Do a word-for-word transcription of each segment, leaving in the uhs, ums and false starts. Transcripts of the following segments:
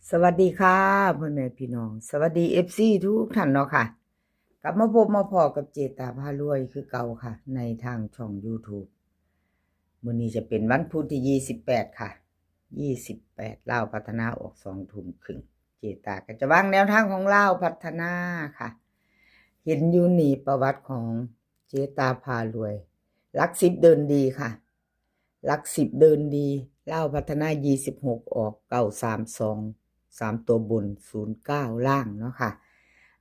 สวัสดีค่ะพ่อแม่พี่น้อง สวัสดีเอฟซีทุกท่านเนาะค่ะ กลับมาพบมาพ้อกับเจตาพารวยคือเก่าค่ะ ในทางช่องยูทูบ มื้อนี้จะเป็นวันพุธที่ยี่สิบแปดค่ะ ยี่สิบแปด ลาวพัฒนาออกสองทุ่มครึ่ง เจตาก็จะวางแนวทางของลาวพัฒนาค่ะ เห็นอยู่นี่ประวัติของเจตาพารวย หลักสิบเดินดีค่ะ หลักสิบเดินดี ลาวพัฒนายี่สิบหก ออกเก้าสามสอง สามตัวบน ศูนย์เก้า ล่างเนาะค่ะ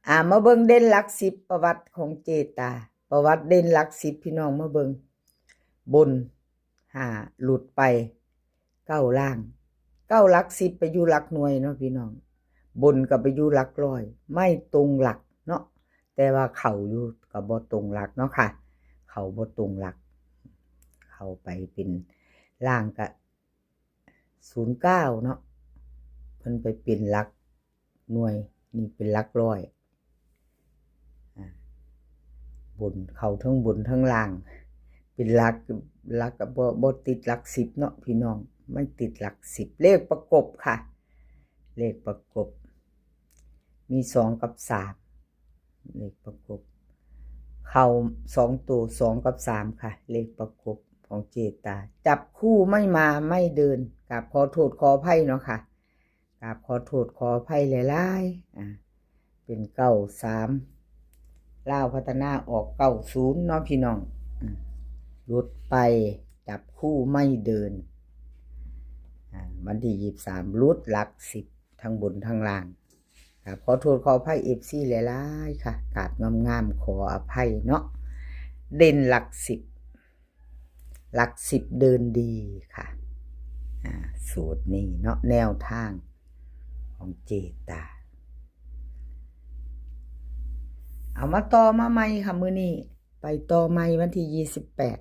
อ่า มาเบิ่งเด่นหลักสิบ ประวัติของเจตา ประวัติเด่นหลักสิบ พี่น้องมาเบิ่ง บน ห้า หลุดไป เก้า ล่าง เก้า หลักสิบ ไปอยู่หลักหน่วยเนาะพี่น้อง บนก็ไปอยู่หลักร้อย ไม่ตรงหลักเนาะ แต่ว่าเข้าอยู่ก็บ่ตรงหลักเนาะค่ะ เข้าบ่ตรงหลัก เข้าไปเป็นล่างก็ ศูนย์เก้า เนาะ เพิ่นไปเป็นหลักหน่วย นี่เป็นหลักร้อย อ่า บน เข้าทั้งบนทั้งล่าง เป็นหลัก หลักก็บ่ บ่ติดหลักสิบเนาะพี่น้อง ไม่ติดหลักสิบ เลขประกบค่ะ เลขประกบ มีสองกับสาม เลขประกบ เข้าสองตัว สองกับสามค่ะ เลขประกบของเจตา จับคู่ไม่มาไม่เดิน กราบขอโทษขออภัยเนาะค่ะ กราบขอโทษขออภัยหลายๆ อ่า เป็นเก้าสาม ลาวพัฒนาออกเก้าศูนย์เนาะพี่น้อง อ่า หลุดไป จับคู่ไม่เดิน อ่า วันที่ยี่สิบสาม หลุดหลักสิบ ทั้งบนทั้งล่าง กราบขอโทษขออภัยเอฟซีหลายๆ ค่ะ กราบงามๆ ขออภัยเนาะ เด่นหลักสิบ หลักสิบเดินดีค่ะ อ่า สูตรนี้เนาะ แนวทางของเจตา เอามาต่อมาใหม่ค่ะ มื้อนี้ไปต่อใหม่วันที่ยี่สิบแปด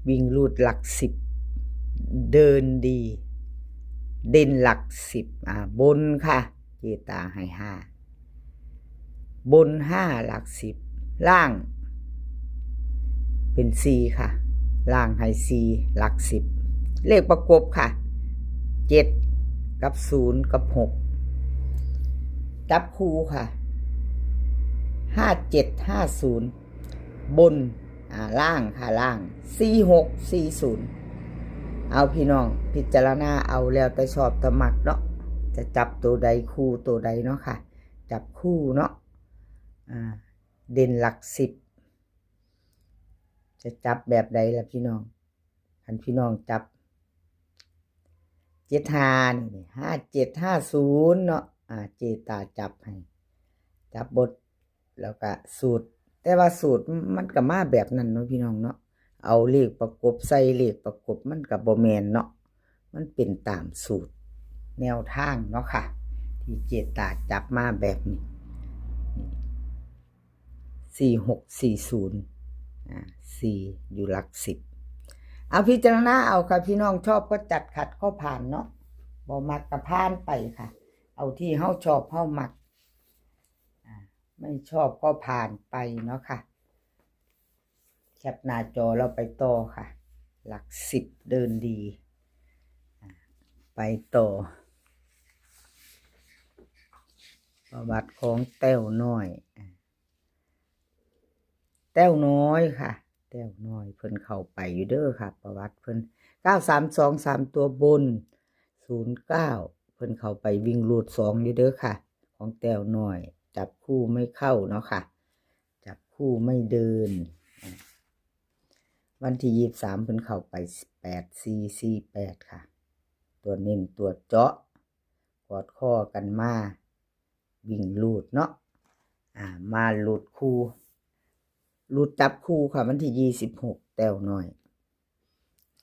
วิ่งรูดหลักสิบ เดินดี เด่นหลักสิบ อ่า บนค่ะ เจตาให้ห้า บนห้า หลักสิบ ล่าง เป็นสี่ค่ะ ล่างให้สี่ หลักสิบ เลขประกบค่ะ เจ็ด กับศูนย์ กับหก จับคู่ค่ะ ห้าเจ็ด ห้าศูนย์ บน อ่า ล่างค่ะ ล่าง สี่หก สี่ศูนย์ เอาพี่น้องพิจารณาเอาแล้วแต่ชอบแต่มักเนาะ จะจับตัวใดคู่ตัวใดเนาะค่ะ จับคู่เนาะ อ่า เด่นหลักสิบ จะจับแบบใดล่ะพี่น้อง คันพี่น้องจับ เจ็ดห้า นี่ ห้าเจ็ด ห้าศูนย์ เนาะ อ่า เจตาจับให้ จับบท แล้วก็สูตร แต่ว่าสูตรมันก็มาแบบนั้นเนาะพี่น้องเนาะ เอาเลขประกบใส่เลขประกบมันก็บ่แม่นเนาะ มันเป็นตามสูตร แนวทางเนาะค่ะ ที่เจตาจับมาแบบนี้ สี่หก สี่ศูนย์ อ่า สี่ อยู่หลักสิบ เอาพิจารณาเอาค่ะพี่น้อง ชอบก็จัด ขัดก็ผ่านเนาะ บ่มักก็ผ่านไปค่ะ เอาที่เฮาชอบเฮามัก อ่า ไม่ชอบก็ผ่านไปเนาะค่ะ แคปหน้าจอเราไปต่อค่ะ หลักสิบเดินดี อ่า ไปต่อ ประวัติของแต้วน้อย อ่า แต้วน้อยค่ะ แต้วน้อยเพิ่นเข้าไปอยู่เด้อค่ะ ประวัติเพิ่น เก้าสามสอง สามตัวบน ศูนย์เก้า เพิ่นเข้าไปวิ่งรูดสองอยู่เด้อค่ะ ของแต้วน้อย จับคู่ไม่เข้าเนาะค่ะ จับคู่ไม่เดิน อ่า วันที่ยี่สิบสาม เพิ่นเข้าไป แปดสี่ สี่แปด ค่ะ ตัวเน้นตัวเจาะ กอดข้อกันมา วิ่งรูดเนาะ อ่า มารูดคู่ รูดจับคู่ค่ะ วันที่ยี่สิบหก แต้วน้อย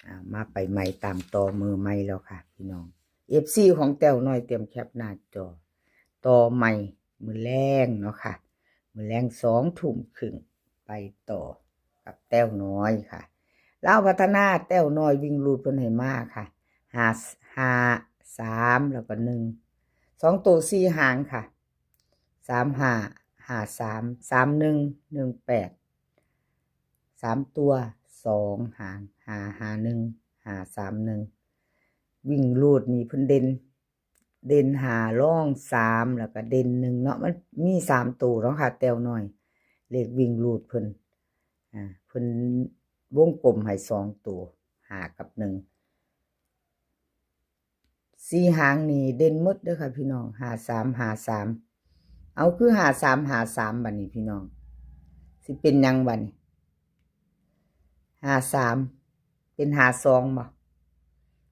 อ่า มาไปใหม่ตามต่อมือใหม่แล้วค่ะพี่น้อง เอฟซี ของแต้วน้อยเตรียมแคปหน้าจอ ต่อใหม่มื้อแลงเนาะค่ะ มื้อแลงสองทุ่มครึ่ง ไปต่อกับแต้วน้อยค่ะ ลาวพัฒนาแต้วน้อยวิ่งรูดเพิ่นให้มาค่ะ ห้า ห้า สาม แล้วก็ หนึ่ง สองตัวสี่หางค่ะ สามห้า ห้าสาม สามหนึ่ง หนึ่งแปด สามตัวสองหาง ห้าห้าหนึ่ง ห้าสามหนึ่ง วิ่งรูดนี่เพิ่นเด่น เด่นห้า รองสาม แล้วก็เด่นหนึ่งเนาะ มันมีสามตัวเนาะค่ะ แต้วน้อย เลขวิ่งรูดเพิ่น อ่า เพิ่นวงกลมให้สองตัว ห้า กับ หนึ่ง สี่หางนี่เด่นหมดเด้อค่ะพี่น้อง ห้าสาม ห้าสาม เอาคือ ห้าสาม ห้าสาม บัดนี้พี่น้อง สิเป็นหยังบัดนี้ ห้าสาม เป็น ห้าสอง บ่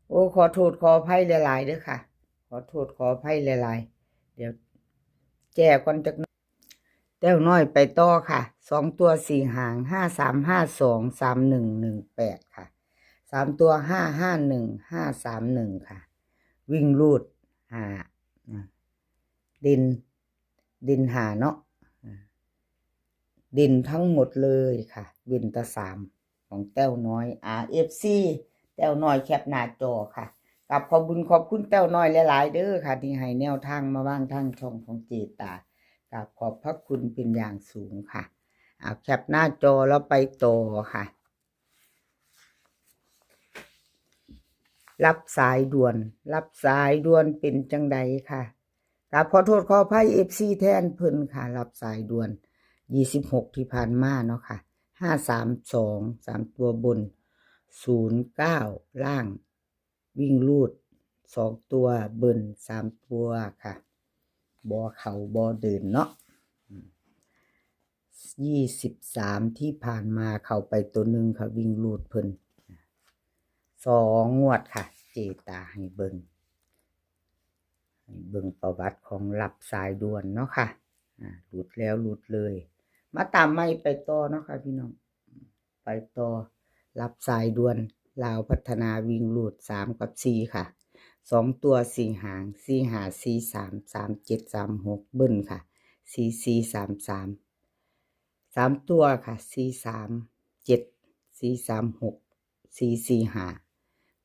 โอ้ ขอโทษขออภัยหลายๆเด้อค่ะ ขอโทษขออภัยหลายๆ เดี๋ยวแก้ก่อนจักหน่อย แต้วน้อยไปต่อค่ะ สองตัวสี่หาง ห้าสาม ห้าสอง สามหนึ่ง หนึ่งแปด ค่ะ สามตัว ห้าห้าหนึ่ง ห้าสามหนึ่ง ค่ะ วิ่งรูด ห้า อ่ะ เด่น เด่นห้าเนาะ อ่ะ เด่นทั้งหมดเลยค่ะ เว้นแต่สาม ของแต้วน้อย อ่า เอฟซี แต้วน้อยแคปหน้าจอค่ะ กราบขอบบุญขอบคุณแต้วน้อยหลายๆเด้อค่ะ ที่ให้แนวทางมาวางทางช่องของเจตา กราบขอบพระคุณเป็นอย่างสูงค่ะ อ่า แคปหน้าจอแล้วไปต่อค่ะ รับสายด่วน รับสายด่วนเป็นจังใดค่ะ กราบขอโทษขออภัย เอฟซี แทนเพิ่นค่ะ รับสายด่วน ยี่สิบหก ที่ผ่านมาเนาะค่ะ ห้าสามสอง สามตัวบน ศูนย์เก้า ล่าง วิ่งรูด สองตัวบน สามตัวค่ะ บ่เข้าบ่เดินเนาะ อืม ยี่สิบสาม ที่ผ่านมาเข้าไปตัวหนึ่งค่ะ วิ่งรูดเพิ่น สองงวดค่ะ เจตาให้เบิ่ง ให้เบิ่งประวัติของรับสายด่วนเนาะค่ะ อ่า หลุดแล้วหลุดเลย มาตามใหม่ไปต่อเนาะค่ะพี่น้อง ไปต่อ รับสายด่วน ลาวพัฒนาวิ่งรูด สาม กับ สี่ ค่ะ สองตัวสี่หาง สี่ห้า สี่สาม สามเจ็ด สามหก เบิ้ลค่ะ สี่สี่ สามสาม สามตัวค่ะ สี่สามเจ็ด สี่สามหก สี่สี่ห้า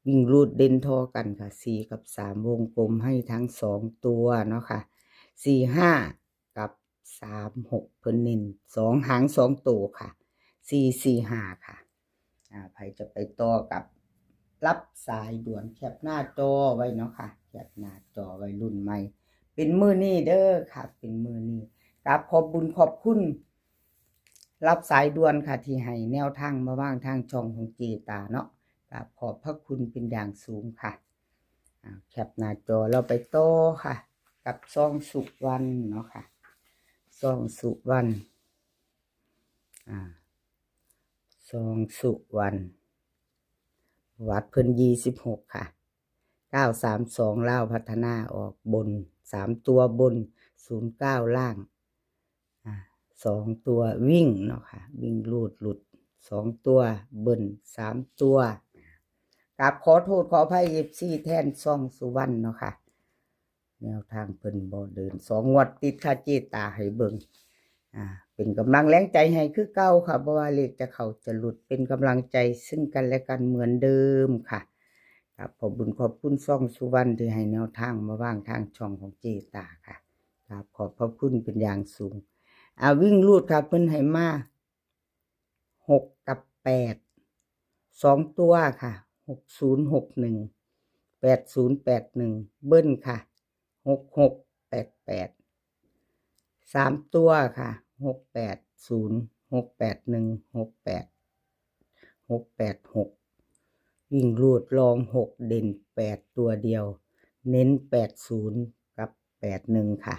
วิ่งรูดเด่นท่อกันค่ะ สี่ กับ สาม วงกลมให้ทั้งสองตัวเนาะค่ะ สี่ห้า กับ สามหก เพิ่นเน้นสองหางสองตัวค่ะ สี่สี่ห้า ค่ะ อ่า ใครจะไปต่อกับรับสายด่วนแคปหน้าจอไว้เนาะค่ะ แคปหน้าจอไว้รุ่นใหม่ เป็นมื้อนี้เด้อค่ะ เป็นมื้อนี้ กราบขอบบุญขอบคุณ รับสายด่วนค่ะ ที่ให้แนวทางมาวางทางช่องของเจตาเนาะ กราบขอบพระคุณเป็นอย่างสูงค่ะ อ่า แคปหน้าจอเราไปต่อค่ะ กับซองสุวรรณเนาะค่ะ ซองสุวรรณ อ่า ซองสุวรรณ วัดเพิ่น ยี่สิบหก ค่ะ เก้าสามสอง ลาวพัฒนาออกบน สามตัวบน ศูนย์เก้า ล่าง อ่า สองตัววิ่งเนาะค่ะ วิ่งรูดหลุด สองตัวเบิ้ล สามตัว กราบขอโทษขออภัย เอฟซี แทนซองสุวรรณเนาะค่ะ แนวทางเพิ่นบ่เดิน สองงวดติดค่ะ เจตาให้เบิ่ง อ่า เป็นกำลังแรงใจให้คือเก่าค่ะ บ่ว่าเลขจะเข้าจะหลุด เป็นกำลังใจซึ่งกันและกันเหมือนเดิมค่ะ ครับ ขอบบุญขอบคุณซองสุวรรณที่ให้แนวทางมาวางทางช่องของเจตาค่ะ ครับ ขอบพระคุณเป็นอย่างสูง อ่า วิ่งรูดค่ะ เพิ่นให้มา หก กับ แปด สองตัวค่ะ หกศูนย์หกหนึ่ง แปดศูนย์แปดหนึ่ง เบิ้ลค่ะ หกหกแปดแปด สามตัวค่ะ หกแปดศูนย์ หกแปดหนึ่ง หกแปด หกแปดหก วิ่งรูดรองหก เด่นแปด ตัวเดียว เน้นแปดศูนย์ กับแปดหนึ่งค่ะ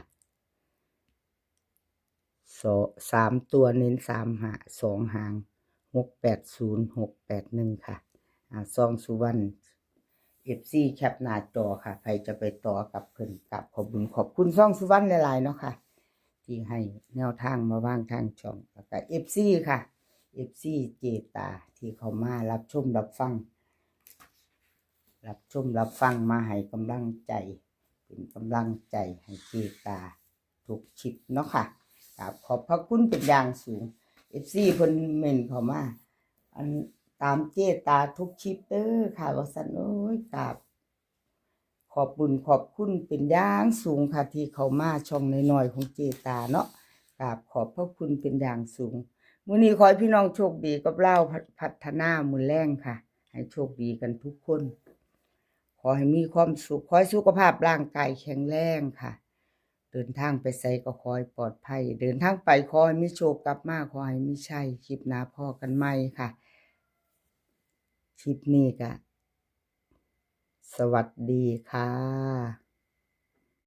สอง สามตัวเน้นสามหาง สองหาง หกแปดศูนย์ หกแปดหนึ่ง ค่ะ อ่า ซองสุวรรณ เอฟซี แคปหน้าจอค่ะ ใครจะไปต่อกับเพิ่น กราบขอบบุญขอบคุณซองสุวรรณหลายๆเนาะค่ะ ที่ให้แนวทางมาวางทางช่อง แล้วก็ เอฟซี ค่ะ เอฟซี เจตาที่เข้ามารับชมรับฟัง รับชมรับฟังมาให้กำลังใจ เป็นกำลังใจให้เจตาทุกคลิปเนาะค่ะ กราบขอบพระคุณเป็นอย่างสูง เอฟซี เพิ่นเม้นเข้ามา อัน ตามเจตาทุกคลิปเด้อค่ะ ว่าซั่น โอ้ย กราบขอบบุญขอบคุณเป็นอย่างสูงค่ะ ที่เข้ามาช่องน้อยๆของเจตาเนาะ กราบขอบพระคุณเป็นอย่างสูง มื้อนี้ขอให้พี่น้องโชคดีกับลาวพัฒนามื้อแลงค่ะ ให้โชคดีกันทุกคน ขอให้มีความสุข ขอให้สุขภาพร่างกายแข็งแรงค่ะ เดินทางไปไสก็ขอให้ปลอดภัย เดินทางไปขอให้มีโชค กลับมาขอให้มีชัย คลิปหน้าพ้อกันใหม่ค่ะ คลิปนี้ก็ สวัสดีค่ะ